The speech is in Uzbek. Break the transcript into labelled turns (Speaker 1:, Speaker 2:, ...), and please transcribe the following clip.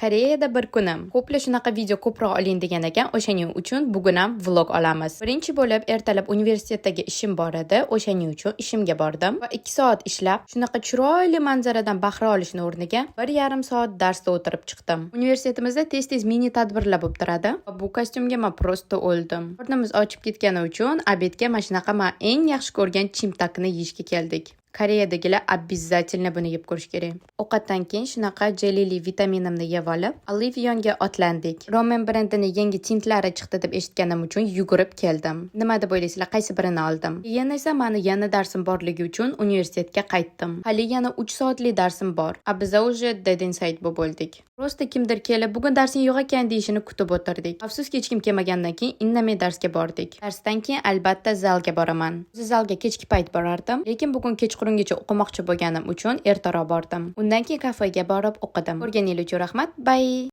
Speaker 1: Koreyada bir kunim. Ko'plar shunaqa video ko'proq oling degan ekan, o'shaning uchun bugun ham vlog olamiz. Birinchi bo'lib ertalab universitetdagi ishim bor edi, o'shaning uchun ishimga bordim va 2 soat ishlab, shunaqa chiroyli manzaradan bahra olishni o'rniga 1,5 soat darsda o'tirib chiqdim. Universitetimizda tez-tez mini tadbirlar bo'lib turadi. Va bu kostyumga men просто o'ldim. Qornimiz ochib ketgani uchun обед ga mana shunaqa men eng yaxshi ko'rgan chimtakni yeyishga keldik. Koreyadagilar обязательно buni yeb ko'rish kerak. Ovqatdan keyin shunaqa jelili vitaminimni yeb olib, Olive Youngga otlandik. Romand brendini yangi tintlari chiqdi deb eshitganim uchun yugurib keldim. Nima deb o'ylaysizlar, qaysi birini oldim? Keyin esa mani yana darsim borligi uchun universitetga qaytdim. Hali yana 3 soatlik darsim bor. А biza уже dead inside bo'lib bo'ldik. Просто kimdir kelib, "Bugun darsing yo'q ekan", deyishini kutib o'tirdik. Afsuski, hech kim kelmagandan keyin indamay darsga bordik. Darsdan keyin albatta zalga boraman. O'zi zalga kechki payt borardim, lekin bugun kechqurungacha o'qimoqchi bo'lganim uchun ertaroq bordim. Undan keyin kafega borib o'qidim. Ko'rganingiz uchun rahmat. Bye.